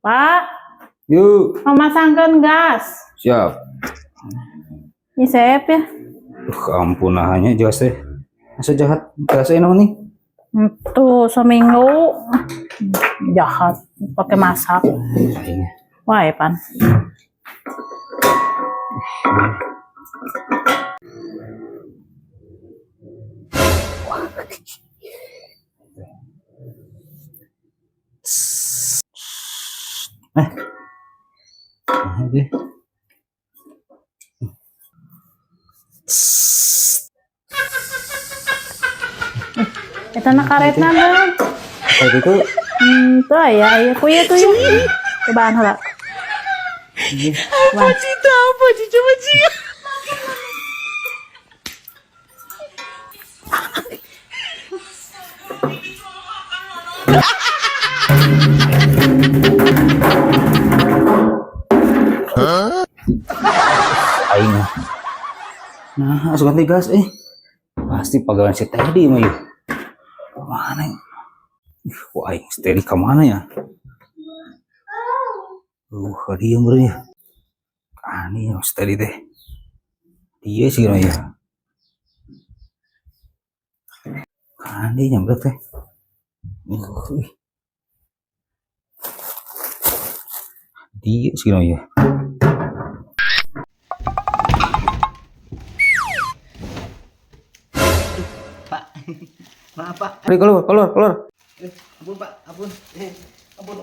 Pak, Yuk, mau masangkan gas. Siap. Ini sep ya. Ampun nahanya jelas teh. Masa jahat gasnya naon nih? Tuh seminggu jahat pakai masak. Aing. Wah, ya, pan. Eh. Nah, deh. Eta na karetna mah. Kayak gitu. Tuh ya, ya kuya tuh ya. Cobaan heula. Wah, Apa sih coba sih? Aing. Nah, asupan teh gas eh. Pasti pagawean si Teddy mah yeuh. Mana ya? Ih, wah aing si Teddy ka mana ya? Dia meureun ya. Aneh ya si Teddy teh. Dia sih ya. Aneh nyambrek teh. Ih. Dia sih ya. Pak, maaf Pak. Ayo keluar, keluar, keluar. Ampun Pak, ampun. Ampun.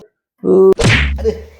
Aduh.